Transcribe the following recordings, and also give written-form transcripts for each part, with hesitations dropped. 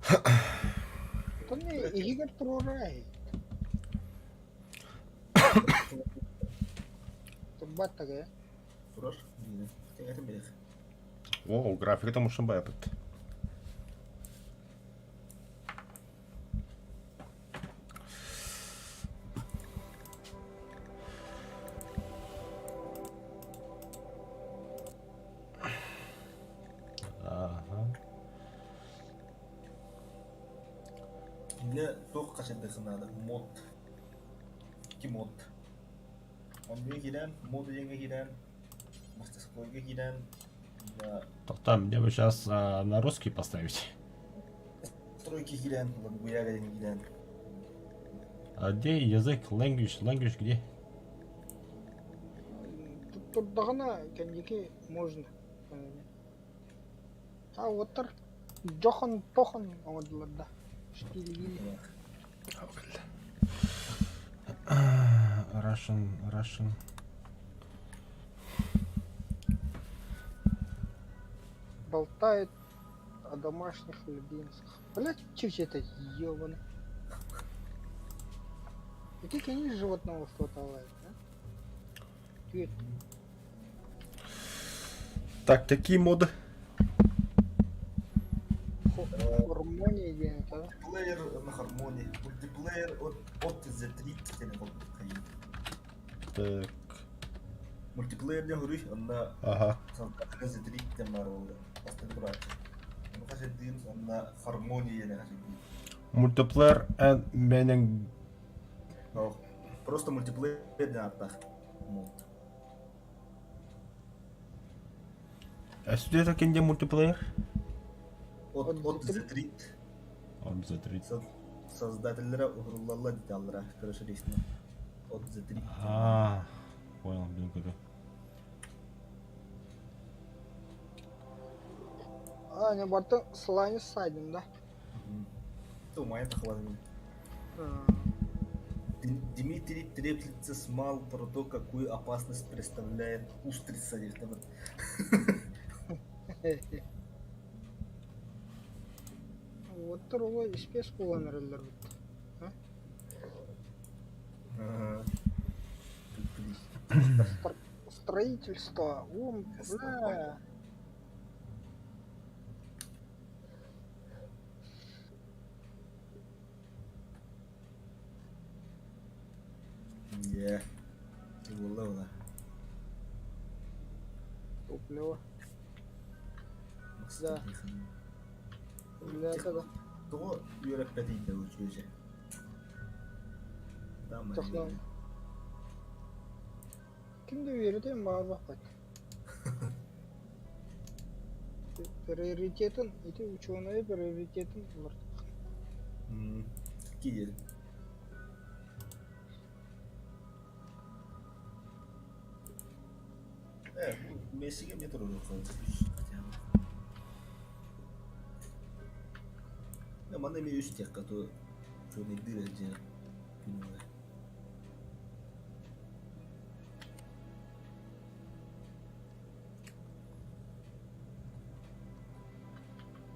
Оттон иһигэр туруорай. Турбат тагы. Турар. Кэҥэтин билэх. О, графика мушын баяпыт. Ага. Инне туох хачырдыхын наада? Мод. Икки мод. Оннуга киирэн, мод диэҥҥэ киирэн, мастерскойга киирэн, Тоқтам, мне бы сейчас на русский поставить. Стройки киирэн, Лагуяга диэн киирэн. А где язык, language, language где? Турдаҕына кэнники можно. А уоттар дьохон похон оҥордулар да. Штилигили. Russian, Russian. Болтает о домашних любимцах. Блять, че это ебаный. Какие они животного хватало, а? Түет. Так, какие моды? Хармония диэн это. Мультиплеер на хармонии. Мультиплеер от, от The 30 диэн холбуккайын. Так. Мультиплеер диэн хоруй, онно Ага. The 30 диэн баар буолла. Бастакы турааччы. Ону хасырдыын, онно хармония диэн хасырдыын. Мультиплеер and менен Просто мультиплеер диэн ааттаах мод. А что это где мультиплеер? От, от The 30. От The 30. Создателлere уһуруллалла деталлара, короче, лично. От The 30. А, понял, блин, куда. А, не барта слайм сайдым да. Тумай тахланын. Дмитрий треплется смал про то, какую опасность представляет устрица диэхтэ Вот туруга испес буолан эрэллэр бит. Строительство, ум, бля. Yeah. Буолла Топливо. Да. Бля, это Тоҕо үөрэппэтий да учуөже? Техно. Ким да үөрэтиэн баҕарбаппат. Приоритетин, ити ученые приоритетин уларытыах. Киирин. Э, Мессиге эмиэ туруоруохха хотя бы. Манна эмиэ үс диэххэ то учуонайдыыр дьиэ күнүгэр.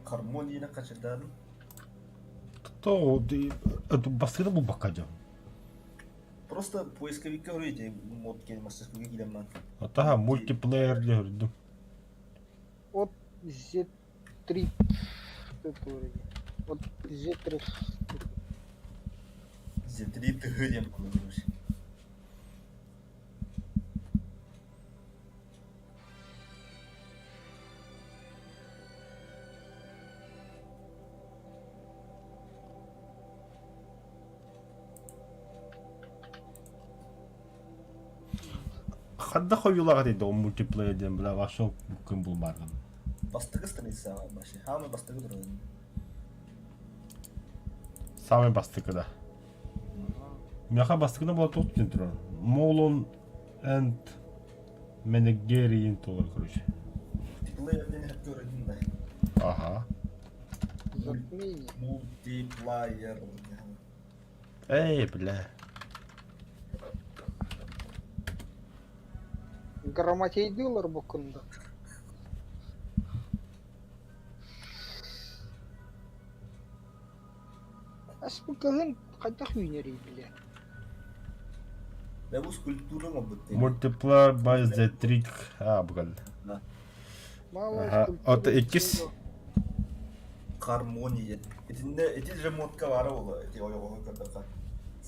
Гармонияны хачырдаадым. То бастыгы булбакка дьон. Просто поисковикка көрөйте мод кел мастерскойга киирэн баан. Атаха мультиплеер көрдүм. От Z3 От Z3. Z3 тыһы диэн буолар. Хадда хойулаҕа дейді ол мультиплеер диэн бля вообще күн булмаргын. Бастакы страница вообще. Хаамы бастакы турар. Самый бастакы да. Миэхэ бастакына буола туох диэн турар. Молон and Менегерийин туолар короче. Мультиплеер диэн көрөдүн да. Ага. Затмение. Мультиплеер. Эй, бля. Грамотейдылар букунда. Аспыт кыһын хайдах үүнэрий билэ? Да бу скульптура оҥорбут дии. Multiply by the trick. А, бугал. Да. Малая Аха. скульптура Ото иккис. цвета. Гармония. Итиннэ ити же модка баара буолуо ити ойоҕоһу көрдөххө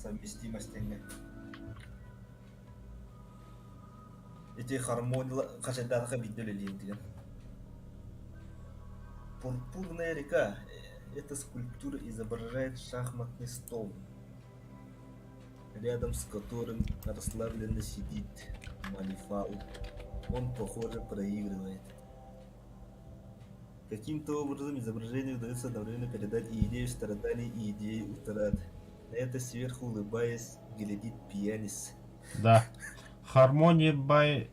совместимость тэҥҥэ. Ити гармония хачайдаатахха биирдэ үлэлиир диэн. Пурпурная река. Эта скульптура изображает шахматный стол, рядом с которым расслабленно сидит Малифау. Он, похоже, проигрывает. Каким-то образом изображению удается одновременно передать и идею страданий, и идею утрат. На это сверху улыбаясь, глядит пьянис. Да. Harmony by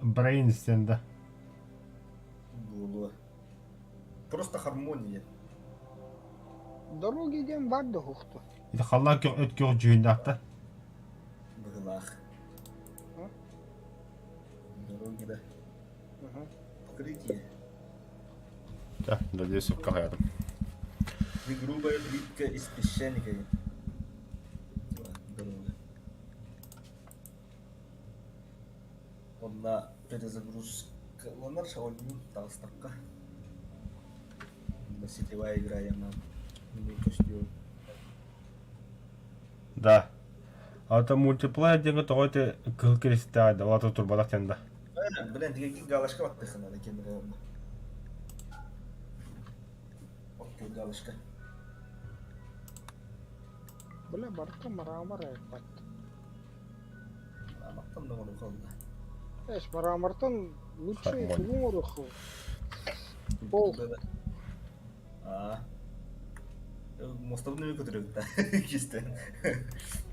Brains да. Буолуо. Просто гармония. Дороги диэн баар да уһукту. Ити халлаан көх өт көх дьүһүннээх Быһылаах. Дороги да. Покрытие. Да, надеюсь, хайатым. Грубая плитка из песчаника. Дорога. Онно перезагрузкаланар оонньуу таҕыстахха Онно сетевая игра яман көстүө Да. А то мультиплеер диэҥҥэ тоҕо ити кыһыл киристээх да турбатах диэн да. Блин, тигин галочка баттыхына да кемере онно. Окей, галочка. Бля, барыта мрамор айпат. Мрамортан да оҥоруохха буолла. Эс, мрамортан лучше Хармония. тугу оҥоруохха Пол. Аа. Мостовын эмиэ көтүрөбүт да кистэн.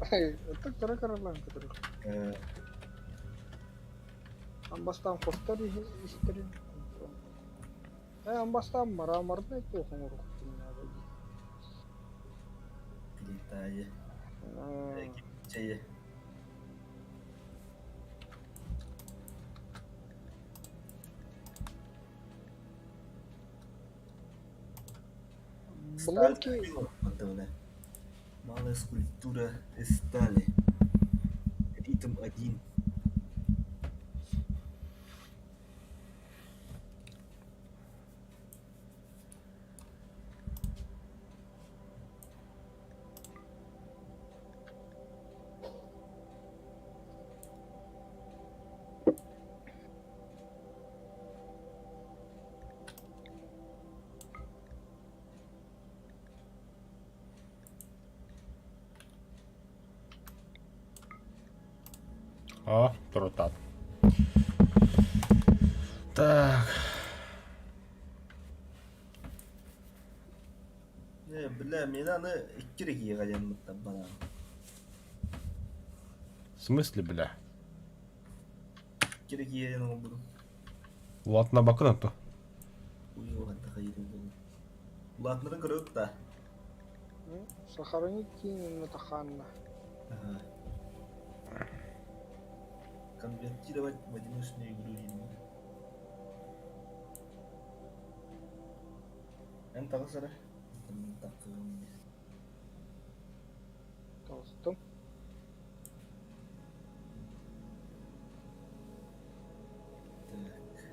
Это кыра кыралаан көтүрүк. Амбастаан хостор истэрин. Э, амбастаан мраморнай туох оҥоруохпун наада дии. Плитайы. Чайы. Блоки Малая скульптура из стали. Ритм один. О, турутаат. Так. Э, бля, мин аны икки эрэ киһиэхэ дьаммыттар банан. В смысле, бля? Икки эрэ киһиэхэ оҥорбутум. Улаатына бакын ото. Уйуоханта хайыырым буолуо. Улаатынарын көрөбүт да. Сохранить киин Натаханна. Ага. Конвертировать в одиночную игру диэн. Эн таҕыс эрэ. Толстум. Так.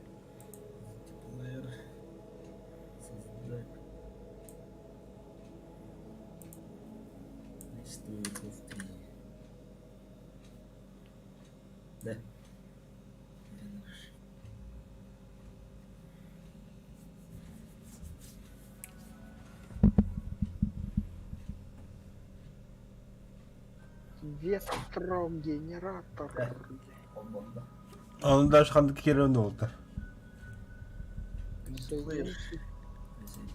Мультиплеер. Создать. Количество игроков 3. Да. Ветрогенератор. Холбонно. Аны даже ханнык киирэн буолта. Мультиплеер.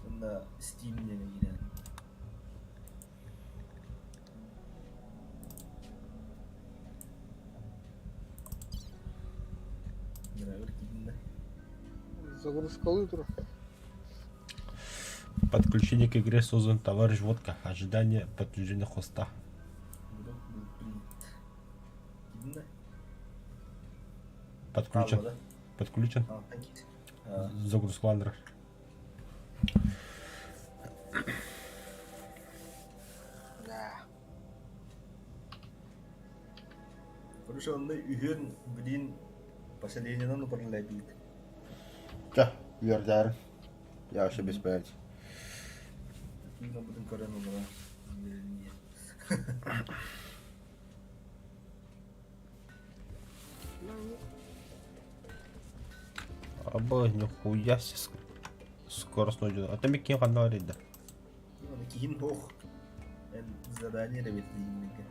Онно Steam диэн киирэн. Драйвер киирдэ. Загрузкалыы тур. Подключение к игре создан товарищ водка. Ожидание подключения хоста. Игрок был принят. Киирдэ. Подключен. да? Подключен. А, киир. А, … Загрузкаланыр. Короче, онно үһүөн билин поселениенан управляйдыыбыт. Чэ, үөрдээрин. Я вообще без понятия. Тыынабытын көрөн олорон. Аба, нихуя себе скоростной дьон. А там ким ханна барыйда? Киһим суох. Эн задание эрэ бэрдиигин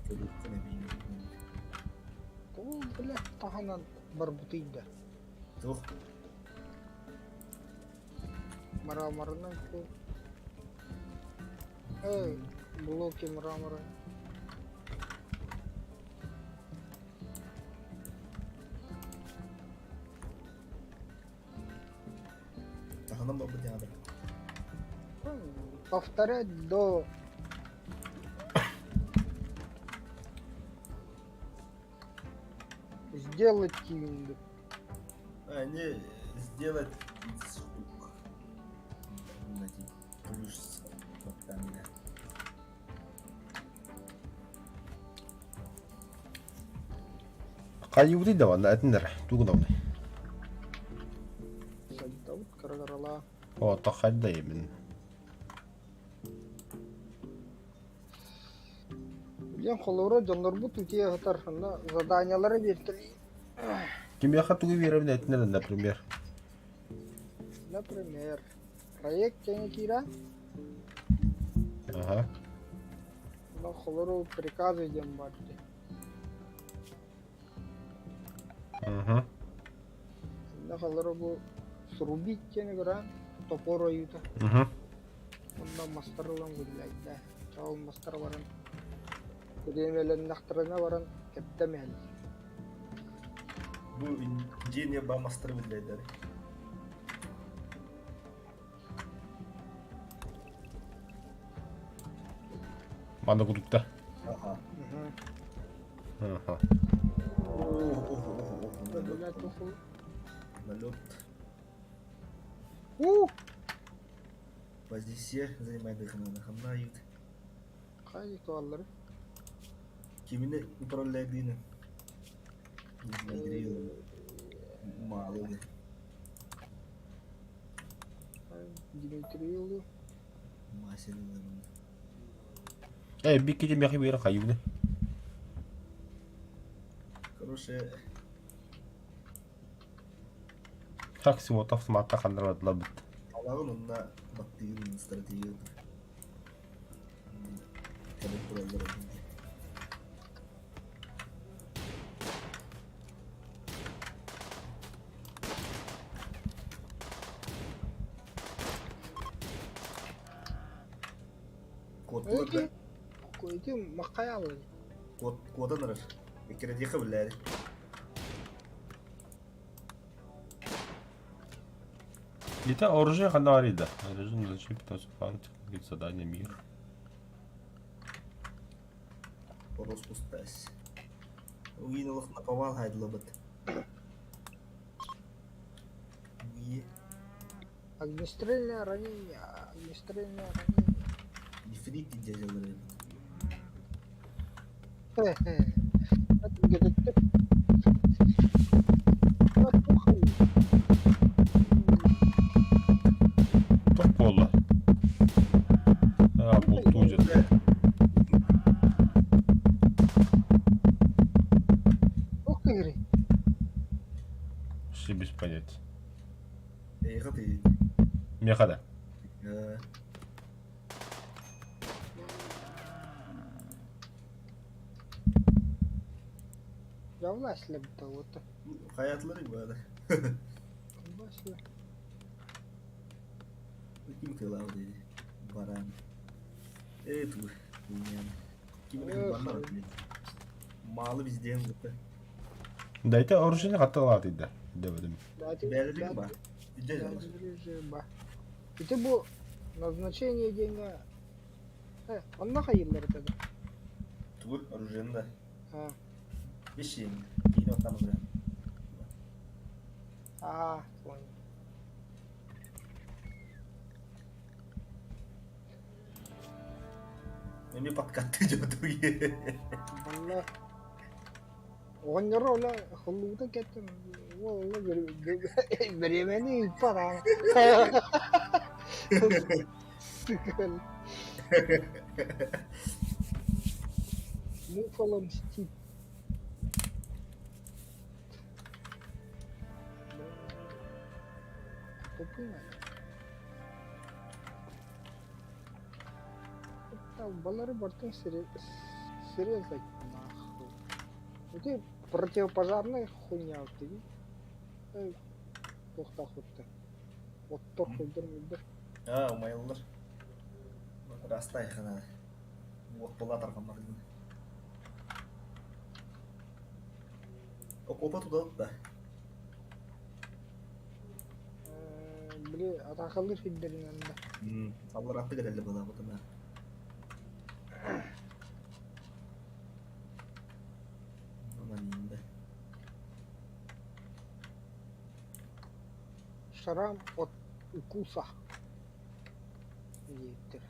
Көрүөххүн эбии. Ол бля таһынан барбытый да. Туох? Мраморный пол. Эй, блоки мрамора. Таһынан барбыт яадыр. Повторять до Сделать киинди. А, не, сделать из штук. Найти плюс капитальный. Хайыбытый да ванна этиннэр тугунабыный. Сайдабыт кыра-кыралаа. Ото хайда имин. Билиэн холобура дьоннорбут утуйа сытар онно заданиелары биэртэлии. Кимиэхэ тугу биэрэбин этинэр например. Например, проект кэҥэ киирэ. Ага. Онно холору приказы диэн баар дии. Угу. Онно холору бу срубить диэни көрөн топор ойуута. Угу. Онно мастар ылан гулляйда. Чаал мастар баран бириэмэлэннэхтэринэ баран кэптэмэһэл. Бу дьиэ ба мастары биллэйдэр. Манна кудукта. Аха. Аха. Налет. Налет. У! Позиция занимает дыхание. Хамнают. Хайы туаллары. Кимини управляйдыны? Дмитрий Малый. Дмитриеву. Масин. Э, бикки мехи бера хайыбыны. Короче, Так всего автоматта ханнарбатылар бит. Алағын онна баттыгын стратегия. Кэлэн тураллар. Куоттулар да. Эти махаялы. Куотан ырар. Эккирэтиэххэ биллээри. Это оружие ханна барыйда. Режим зачем питаться фант, задание мир. Роспустась. Угин олох наповал хайдылабыт. Уги. Огнестрельное ранение, огнестрельное ранение. Нефрит дядялары. Хе-хе. Это где-то Туох буолла? А, бултуу дьэ. Ох, игры. Вообще без понятия. Эйха ты. Меха да. Я власть лебда вот. Хайатлары бары. Власть. Ким тылау dedi. Баран. Э, ту. Ким баран Малы бизден гыта. Да это оружие хатталаат идда. Дебедим. Бәлелик ба. Ба. Ити бу назначение деньга. Э, онно хайыллар это. Тугу оружие да. А. Бешин. Кийин отамы А, понял. Эми подкатты жоту. Балла. Оҕонньору оло холлубутун кэттэн уол оло бириэмэни ыыппат аа. Муфало мстит. Балары бартын срезать нахуй. Ити противопожарная хуйня ты. Туохтаах кутта. Оттор кылдыр мылдыр. Аа, умайыллар. Ырастайхана. Уот була тарҕаммат гына. Окуопа туталыт да. Били атаакалыыр сирдэринэн да. Аллар аттыга кэллэ буолаабытына. Онон да. Шрам от укуса диэбиттэр.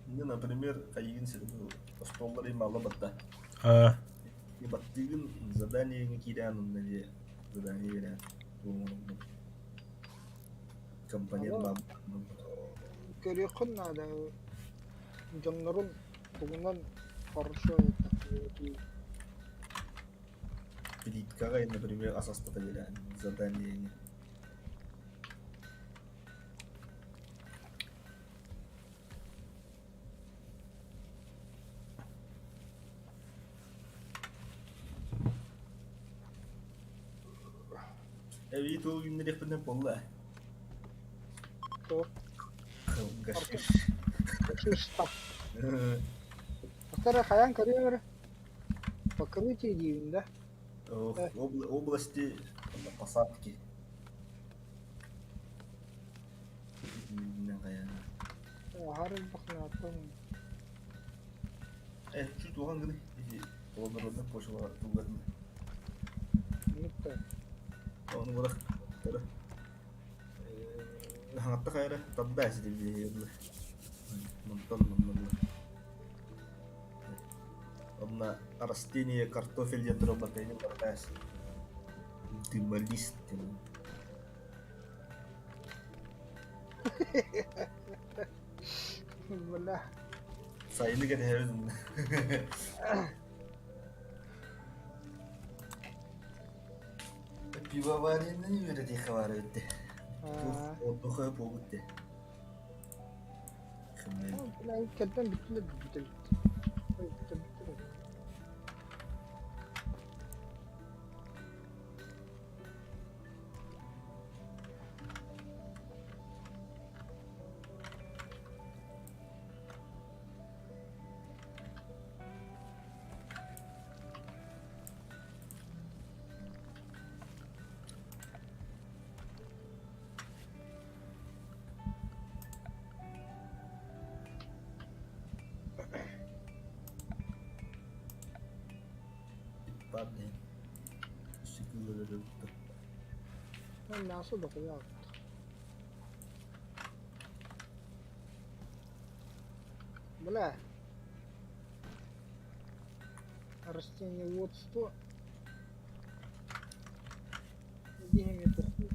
Мне, например, хайыгын сирин остуоллар ималла батта. А, Баттыгын задание киирэн онно дии задание биэрэн компонент Аны баар көрүөххүн наада дьоннорун тугунан хорошо это плиткаҕа например ас астата биэрэн задание Эбии тугу үүннэриэхпинэ буолла То Гашиш. Гашишта. Ахтара хайаан көрүөм эрэ. Покрытие диибин да. Области посадки. Аһар элбэх наатын. Э, чуть улахан гыны. Плодородных почва тугатын. Нукта. Оны бырах. Хаҥатта хайра тарда ситибилиһи Мантан манна. Онно растение картофель диэн турар батайны бартаас. Дымолист диэн. Бля. Сайыны кэтэһэбит онно. Пивоваренный үөрэтиэххэ баар эбит дии. Туох буолбут дии. Бля, кэлтэн бүттүлэр бүттүлэр. Бүттүлэр. Падает. Мясо дохуя. Бля. Растениеводство. Деньги похуй.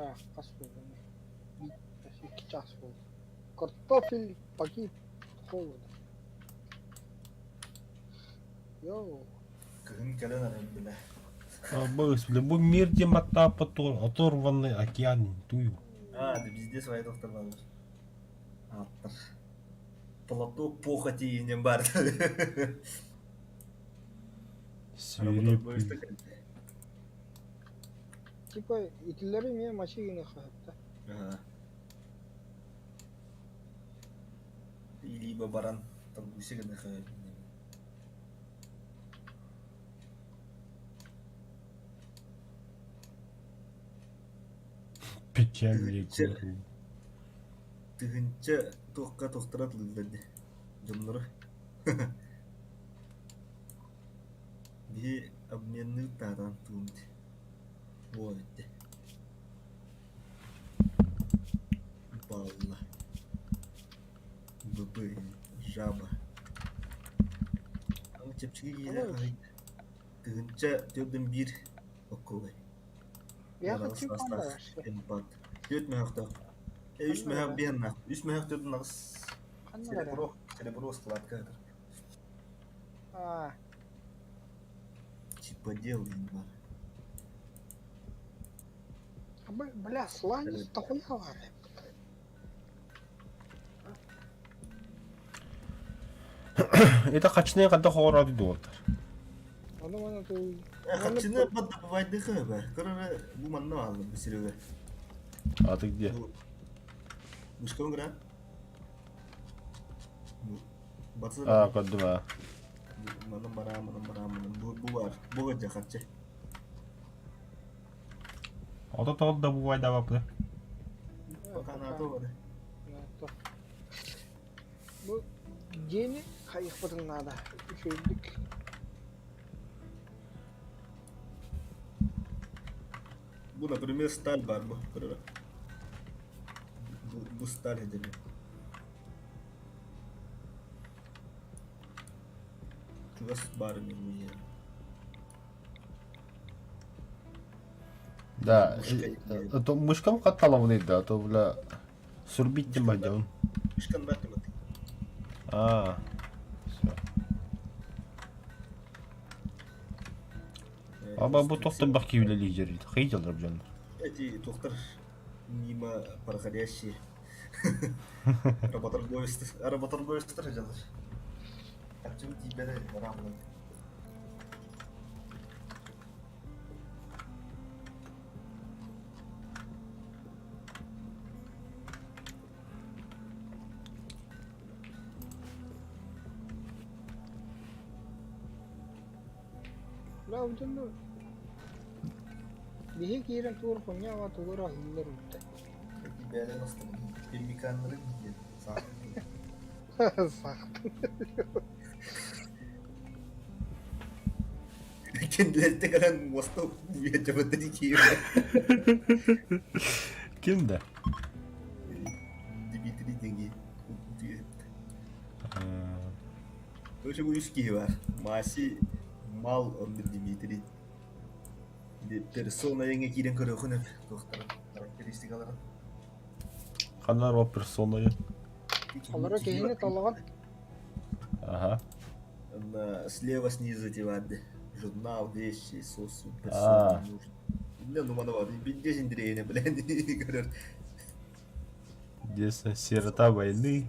Так, хас буоллуҥ? Икки чаас буолла. Картофель погиб холодно. Йоу. Кыһын кэлэн эрэр бile. Быс, бля, бу мир диэн баттааппыт оторванный океан тую. А, да везде свои доктор бар. Аттар. Платок похоти диэн баар. Свирепый. Типа итилэри эмиэ мачи гыныахха сөп Ага. Либо баран торгуйся гыныха. Печаль Тыһыынча Егору. тыһыынча туохха туохтара атылыыллар дии дьонноро. Биһи обменныыр таатаан тугум дии. Буол эбит Балла. ББ жаба. Ама чэпчэки киһилээх Ой, тыһыынча төрдүн биир оккулай. Я Уон аҕыс хочу саастаах панда эмпат. Түөрт мөһөхтөөх. Э, үс Ханна мөһөх барар? биһаннаах. Үс мөһөх төрдүн аҕыс Ханна барар? серебро, серебро складка этэр. А, Типа дел бар. а бля, сланец дохуя бар. Это хачны қанда хоғырады дуолтар. Ону мана ту Хачыны баддабайдыхы бе. Көрөрө бу манна алды бу Серега. А ты где? Бу Мышкон гра. Батыр. А, көрдүм а. Манан бара, манан бара, манан бу бу бар. Бу гажа хачы. Ото тоҕо да бувайдаабаппыт. Пока НАТО бар. Бу дьиэни хайыхпытын наада. Үчүгэйдик. Бу, например, сталь бар бу. Көрөрө. Бу, бу сталь эдеби. Чугас бар мен бу жер. Да, Мышка а то мышкам хатталамын да, а то бля сурбить тем бадьон. Мышкан бар тимат. А, все. Аба бу тохтон бах киүүлели жерит. Хый жалдырып жон. Эти тухтар мимо проходящие. Работорговец, работорговецтар жалар. Харчыбы тиийбэтэ бараамынан. Бля, удьонно биһи киирэн тугур хунньаҕа тугу эрэ аһыыллар үһү Эти бээлэн астарын пеммиканнары диэн саахтын. Сахтын. Кендилерте кэлэн муоста уйа киирэ. Ким да? Дмитрий деньги. Короче, бу үс киһи бар. Маси, Мал, онно Дмитрий. Персона эҥэ киирэн көрүөхүн эп туохтара характеристикаларын. Ханар о персона. Олоро киһини толоҕон Ага. На слева снизу диванды. Журнал, вещи, социум, персона. Не, ну манова, бендезин дрейне, блин, говорят. Здесь сирота войны,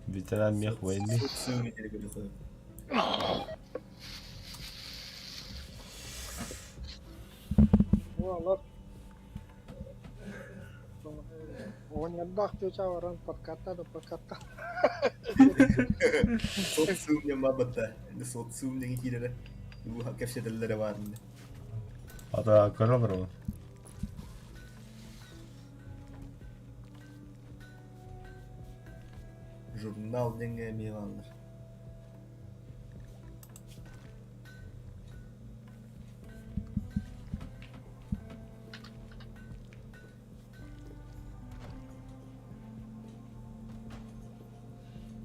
ветеран мех войны. Социум, говорю. Олор оҕонньордоох чуучаа баран подкатта да подкатта. Социум не мабата. Социум не киирэрэ. Бу кэпсэтэллэрэ баар. Ата көрө олорор. Журнал диэҥҥэ эмиэ бааллар.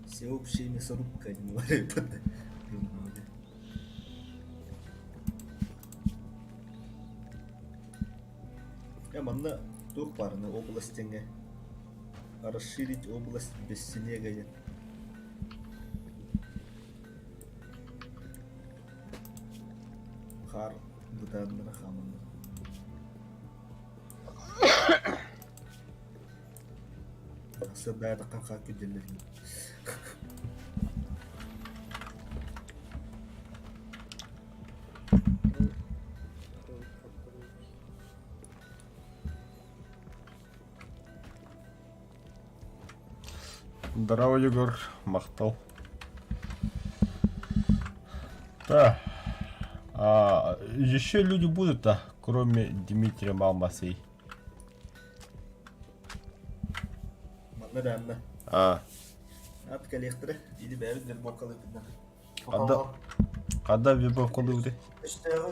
Всеобщая мясорубка диэн баар журналга. Э, манна туох баарына область диэҥҥэ расширить область без снега диэн. Хаар бытааннара хааманнар. Сырдаатахха хаар күдьэллэр Здорово, Егор. Махтал. Да. А, еще люди будут, а, кроме Дмитрия Малмасей. Анна да анна. А. Ат кэлиэхтэрэ. Или бэйэбит вербовкалыыбытынан. Хадда хадда вербовкалыыбыт? Өстөөҕү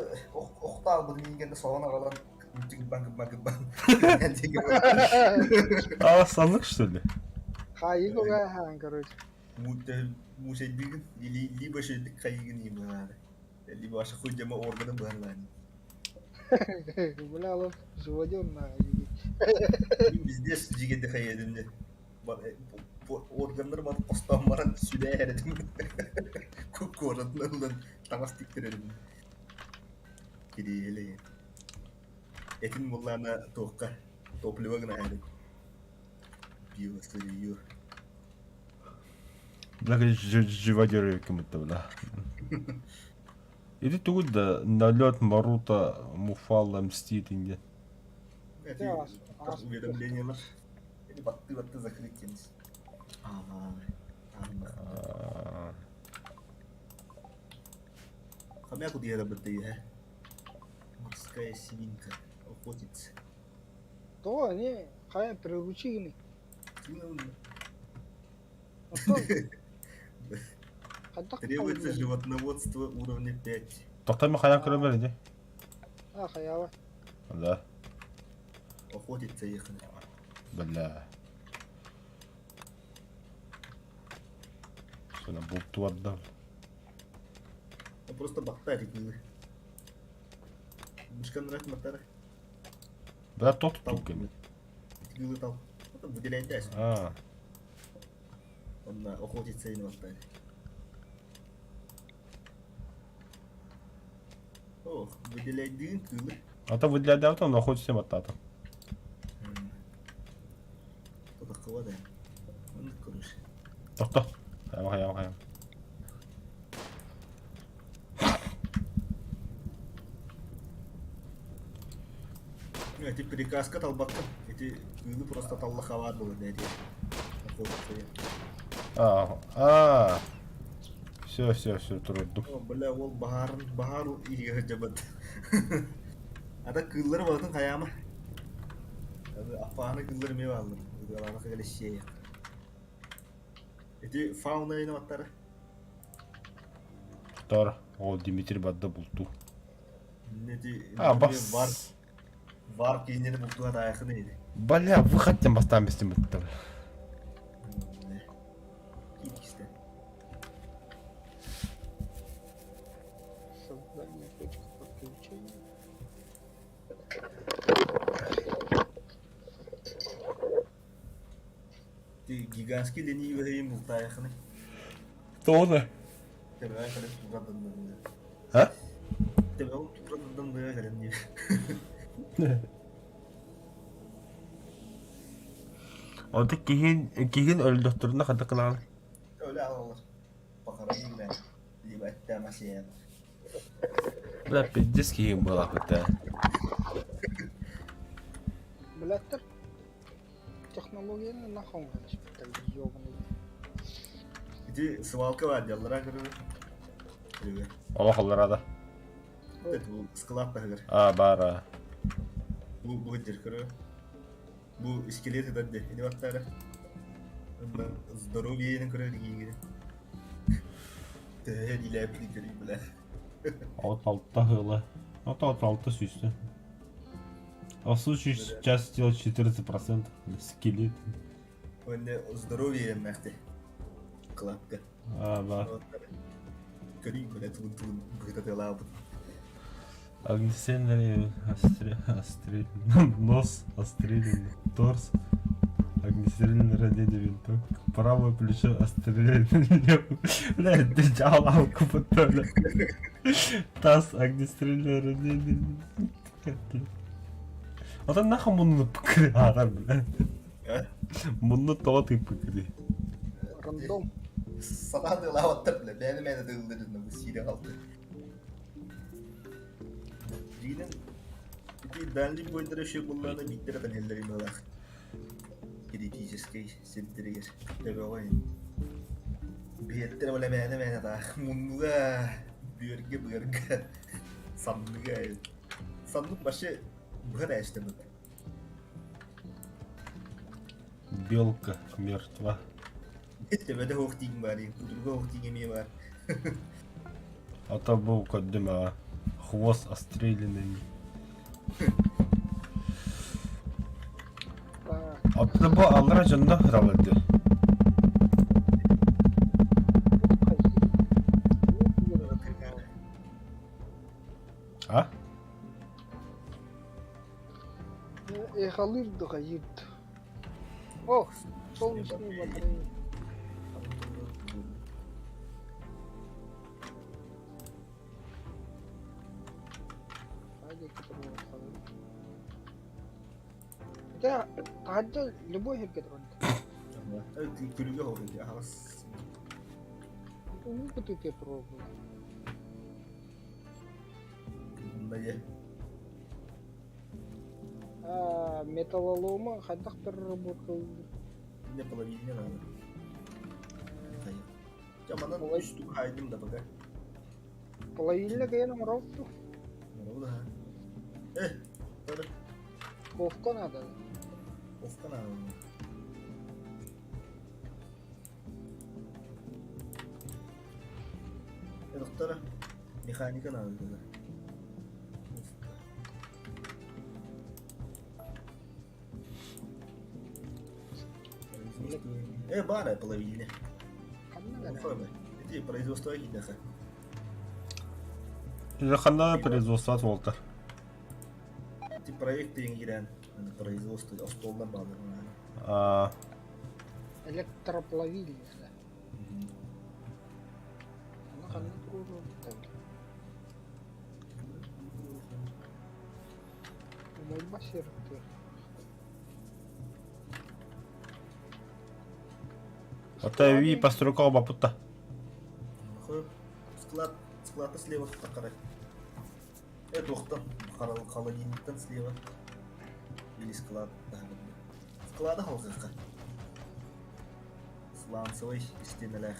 охтаалбытын иигэнэ соһон аҕалан гыббан гыббан гыббан. А, саннык что ли? Хаайыы көҕө короче. Мусейдыгын или либо шейдик хайыгын имаары. Либо ваша хуйдема органы быһалаан. Бля, ол живодер на Везде жигеди хайедимде. Органнар бар постан баран сүлэ эретим. Куоратын ылан таҥас тиктэрэрим. Кириэлэ. Этин буллаана туохха топливо гына эрин. Биосырье. Бля, живодер кем-то, бля. Или тугу да налет Марута Муфала мстит инде. Это уведомлениялар. Или батты-батты закрыть тенис. Ага. Хомяк диэра бытыйа. Морская свинка. Охотится. То не, хайа приручи гини. Требуется животноводство уровня 5. Тоқтама хайа көрөмөр иди. А, хаява. Да. Охотиться ехали. Бля. Сына булту отдал. Он просто баттарик был. Мышканрак матара. Бля, тот тукен. Тигилы тал. Это выделяет А. Он охотится и на баттаре. Ох, выделяет дын кылы. А то выделяет, а он охотится баттата. Тотаққыва да. Оны короче. Тохто. Хайа, хайа, хайа. Ну, эти приказка талбакка. Эти кыылы просто таллахавар было да эти. Охотится. А, а. Все, все, все, трудно. О, бля, ол баһаарын баһаар иһигэр дьабат. Ата кыыллар барытын хайаама. Аппааны кыыллар эмиэ бааллар. Ыалаана кэлэссиэйэ. Ити фауна иноматтара. Тор, ол Дмитрий бадда булту. Эти А, бас. Бар бар киинени бултуга таайахын edi. Бля, выход тем бастан бестен бітті. Киикисте. Создание точка подключения. Ти гигантский ленивый бултаайахын. Тоны. Тебеҕэ кэлэн тура А? Тебеҕэ тура дандыга кэлэн дии. Оты киһин киһин өлдөхтөрүнэ хата кылаан. Öyle alır. Bakara yine. Либо масия. Бля, пиздец киһин буолаах битэ. Блядь, технологияны нахуй ёбаный. Ити свалка бар дьаллара көрөр. Көрөр. Олох олларада. Бу склад таһыгар. А, бара. Бу бу дир көрөр. Бу скелет эдэнде. Ини баттара. Здоровье көрөр дигиге. Төһө диләп көрүй биле. От алта хыла. От от алта сүүстэ. А в случае сейчас сделать 14% скелет. Онне здоровье нахте. Кладка. А, да. Көрүй биле тун тун быһыталаабыт. Огнестрельный острель... Нос острелен, торс, огнестрельное ранение винтовка, правое плечо острелено, бля, ты жалалку потом, бля. Таз, огнестрельное ранение, А то нахуй мунну пыкыры, а, там, бля. А? Мунну тоҕо тыыппыккытый. Рандом. Сатаан тыылаабаттар бile. Бэйэни мээнэ тыыллырын бу сиирэ халты. Дьиҥинэн ити дальний бойдара үчүгэй буоллаҕына биирдэрэ тэнэллэрин быһыылаах. Критическэй сирдэригэр төбөҕө биһиэттэрэ бile мээнэ мээнэ таах муннуга бүөргэ быарга санныга саннык вообще быһа ээстэммит. Белка мертва. Төбөтө суох тииҥ баар, кутуруга суох тииҥ эмиэ баар. А то был көрдүм аа. Хвост отстрелянный. Оттон бу аллара дьонно ыраларды. А? Эхалыыр да хайыыр да. О, солнечные батареи. Да, таһырдьа любой сиргэ турар. Күлүгэ хоруй аһаҕас. Уу кытыытыгар турар Аа, металлолома хайдах переработкалыыр? Мне половине надо. Дьэ, манан үс туһаайдым да пока. Половинна кыйан оҥороохту. Оҥоробут аһа. Э, тары. Ковка надо. Ковка надо. Э, доктора, механика надо тогда. Э, баар половина. Ити производство кидэхэ. Ханна производство буолтар. Ити проект киирэн производство остуоллар баалар. А Электроплавильня, да. Аны ханна туруору Умайба сиртыр. Ата ви постройка бапутта. Склад, склада слева тақарай. Э, туохтан, холодильниктан слева. Или склад. Склада халҕыахха. Сланцевый истиэнэлээх.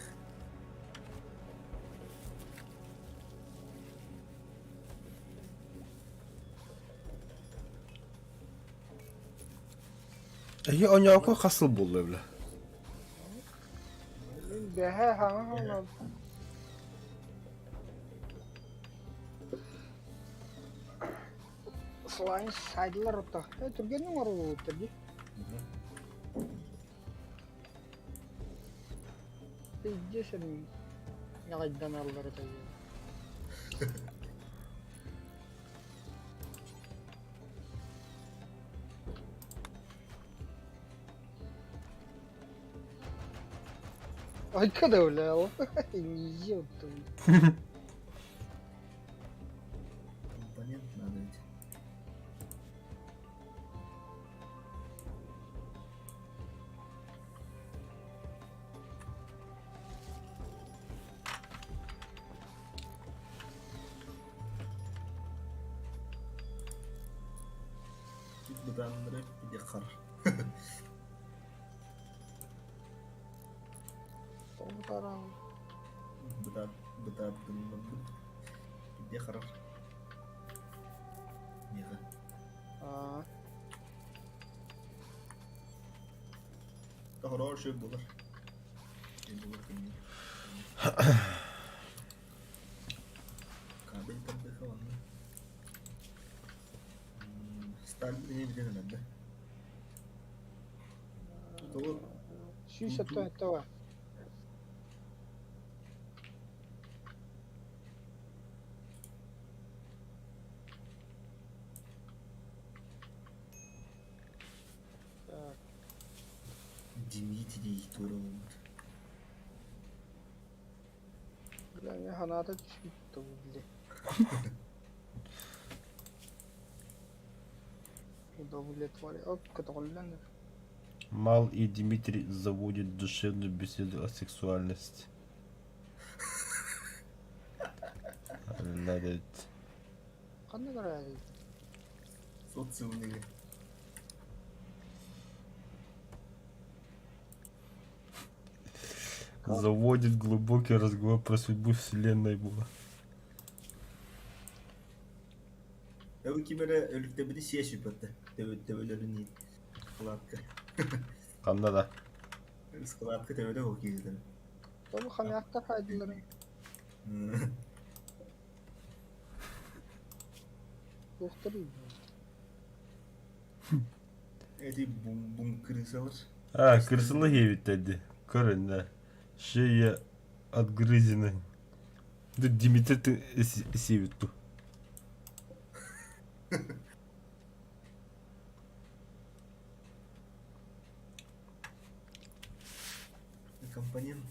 Эһи оньооку хас сыл буолла бile? Бэһэ хаҥа Слайс сайдылар отто. Э, түргэнник оҥоруллубуттар дии. Пиздец ньаҕайданаллар этэ Айка да бля, не ёпта. Компонент надо ведь. Тут бытааннары пидехар. Бытаат бытаардыннарбыт пидехар. Миэхэ. Аа. Хороший булар. Булар кэннэ. Кабель тардыха онно. Сталь билин билин ынарда. Толу 172. Так. Дмитрий туруут. Бля, мне ханаата түспүт били. Удовлетворил. Көтөҕүллэн Мал и Дмитрий заводят душевную беседу о сексуальности. Надо Ханна көрөөгүй? Социумныгы. Заводит глубокий разговор про судьбу вселенной было. Эбу ким эрэ өлүктэбити сиэ сүпэтэ. Төбөлөрүн иит. Кладка. Ханна да. Ыскылаатка төбөтө ол киһитин. Тому хомяктар хайдыларын. Туохтар Эти бум-бум крысалар. А, крысалы диэбиттэр Көр иннэ. Шея отгрызена. Дмитрий сиэбит дуу. Компонент.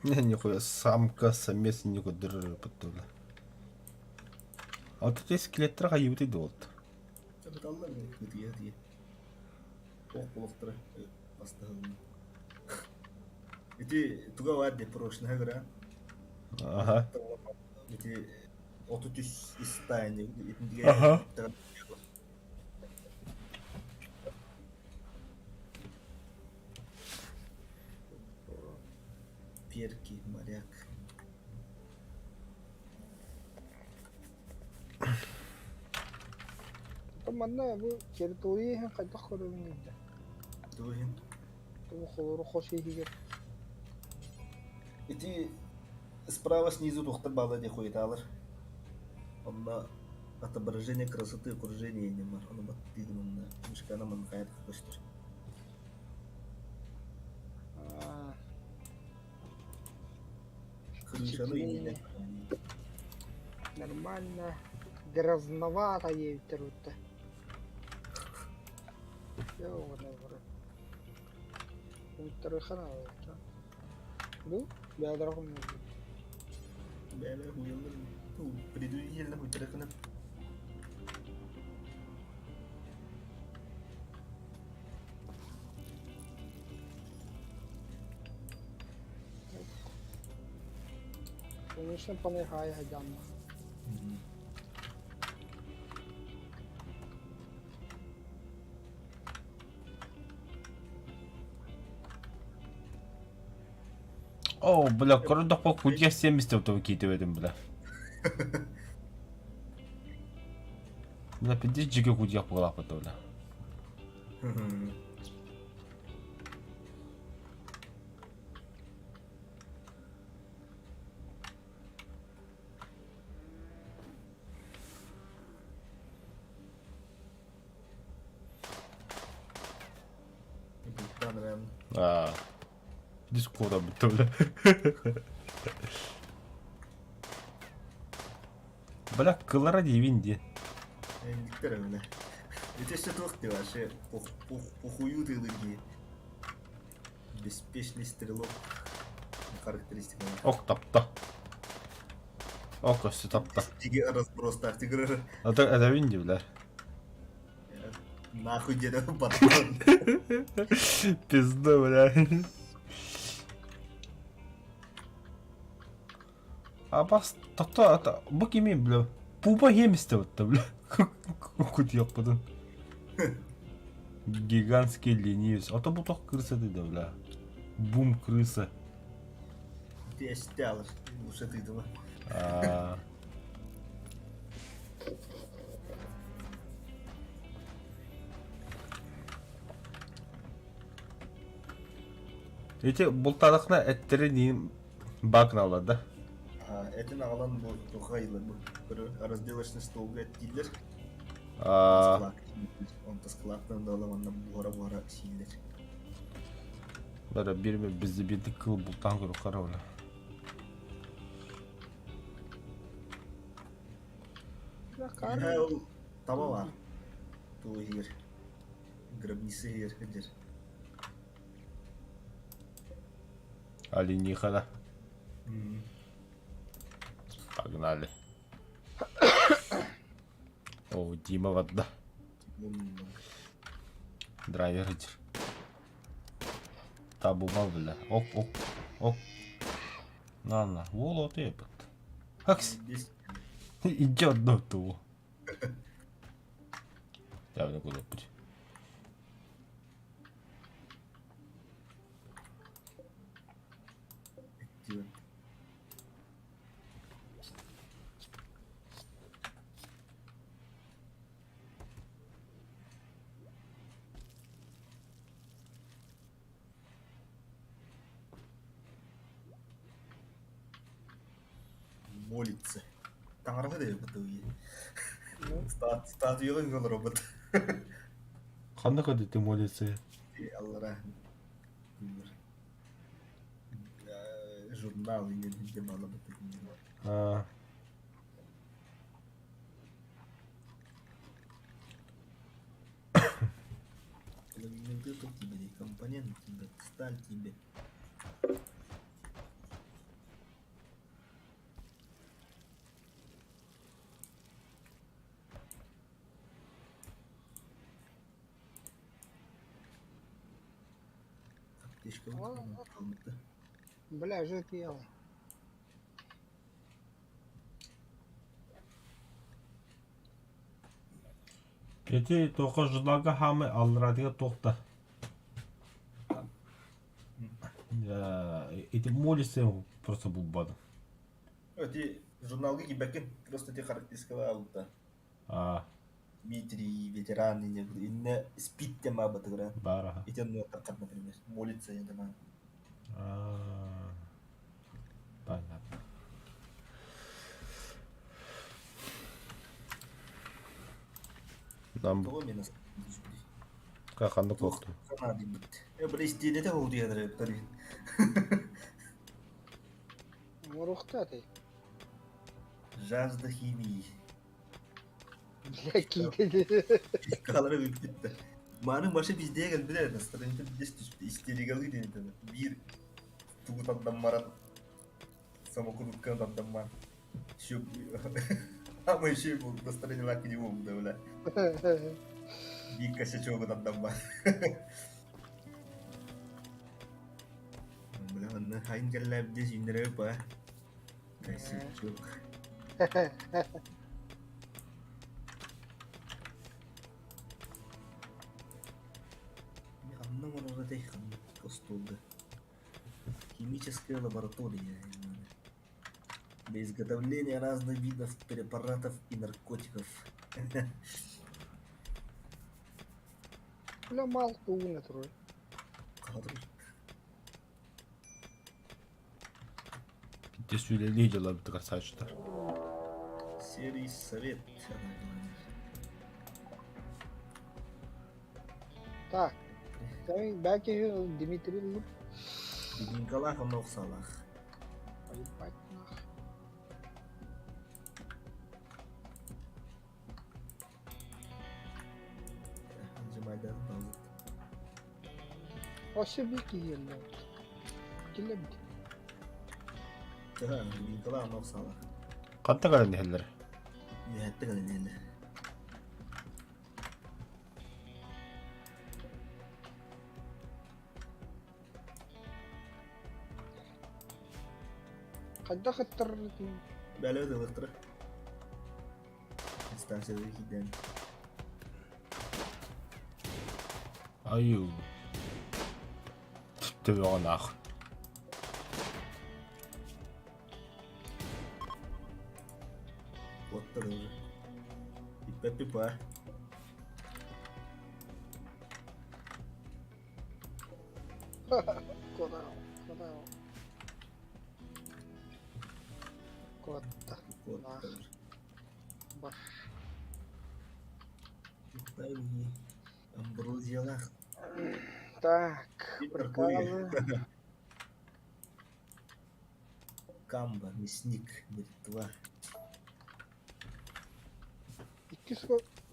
Не, нихуя, самка, самец никуда бля. А тут скелеттер хайыбыт буолт. Табыталлар ытыйа ытыйа. Ох болохтара бастаһылын. Ити туга бар де прошлый гра. Ага. Ити 33 истайны. Ага. Перки, моряк. Манна бу территория иһин хайдах көрөбүн да. Тугун. Бу холору хос иһигэр. Ити справа снизу тухтар баала диye хуйталар. Онно отображение красоты окружения не бар. Оны баттыгын онна. Мышкана мын кайда көстөр. А, Крышаны инне. Нормально. Грязновато диэбиттэр бутта. Ёбаный в рот. Уттарыхана Бу бэйэлэрэ Бәле хуялар. Предупредительно хуйтарахына. Конечно, панихай гадян. О, бля, көрдөхпө кутья 70 деп киитебетим, бля. Бля, пиздец жиге кутья буолааппыт, бля. Бултан А. Дискода бутта, бля. Бля, кылара диэбин дии. Эндиктер öyle. Өтөстө туох деп вообще похую тылыги. Беспечный стрелок. Характеристика. Ок тапта. Ок өссө тапта. Тиге разброс тактигер. Это этэбин дии, бля. Нахуй деда патрон. Пизда, бля. А бас тохто ата бу кими бля? Пуба хемисте бутта, бля. Кутьяппытын. Гигантский ленивец. Ото бу тох крыса да, бля. Бум крыса. Тесте алыр. Уша тыдыма. А. Эти бултаадахына эттэрин баакыналлар да? Этин аҕалан бу тухайлар бу. Разделочный столга эттииллэр. А. Онто складтан да оламанна буһара-буһара сииллэр. Бары биир бізде биирдик кыл бултаан көрүөххэ бля. Ол таба бар. Туу иһигэр. Гробница иһигэр сылдьар. Олениха да? Погнали. О, Дима вода. Драйвер иһэр. Табума, бля. Ок, ок, ок. На, на. Уол ебать. Акс. Идет до того. Явно куда путь. Дима. Молится. Таҥараҕа да бытыы. Статуяҕа ыҥалар Ханна көрдүтү молится? Аллара. Журнал иҥэн балабыт. Аа. Компонент тебе, сталь тебе. Аптечка вот Бля, же ела. Ити туохха журналга хаамай аллараатыгар туох да Ити молится просто булбатым. Эти журналга киирбэккин, просто эти характеристикалар алта. Аа. Дмитрий, ветеран, инне спит тема батыгыра. Баар Ити оннуоттаххат, например, молится я думаю. Аа. Понятно. Нам Того минус. ханнык туохтун? Бля, истиэнэтэ хоһутуйанар эбиттэр. Оҥоруохтаа Жажда химии. Бля, киитэ. Калара бүппүттэр. Мааны Маша биздее кэлбитэ, настроениета биздес түспүт, истерикалыы диэн биир тугу тардаммаран самокрутканы тардаммар. Еще а мы еще настроение не буолбута, бля. Биир косячогу тардаммар. Бля, манна хайын кэллээбит сүүннэрэ па. Косячок. Ханна оҥорор этэй ханнык остуолга? Химическая лаборатория. Для изготовления разных видов препаратов и наркотиков. Бля, мал кууна турар. Биирдэ сүүлэлии дьылабыт красавчиктар. Серый совет. Так, бәки Дмитрий Луп. Дубинкалаах онно охсалаах. Ебать нах. Нажимай пауза. Өссө биир киһи Киллэбит. Да, дубинкалаах онно охсалаах. Хантан кэлэн иһэллэр? Үөһэттэн кэлэн иһэллэр. Хайдах ыттар Бэлэ ылыктыра. Станцияда киирдэн. Айуу. Төбөҕүн аах. Оттор уже. Иппэппи па. Куда? Куда? Куотта. Оттор. Бар. Амброзиялаах. Так, приказы. Камба, мясник, мертва.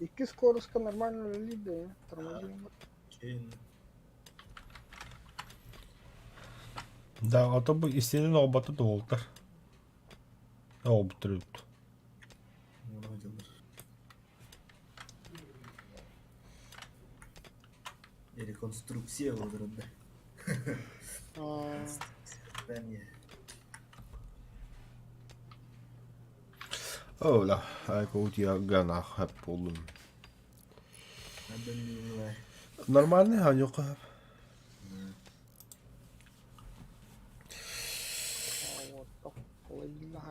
Икки скоростка нормально үлэлиир да, тормозим. Чейн. Да, а то бу истиэнэн оҕобото туолтар. Оҕобуттар эбит. Ону дьыллар. Реконструкция олорор да. Аа, Здание. Ола, айка утуйарга наах буоллум. Надо не Нормальный ханьока. вот, половина.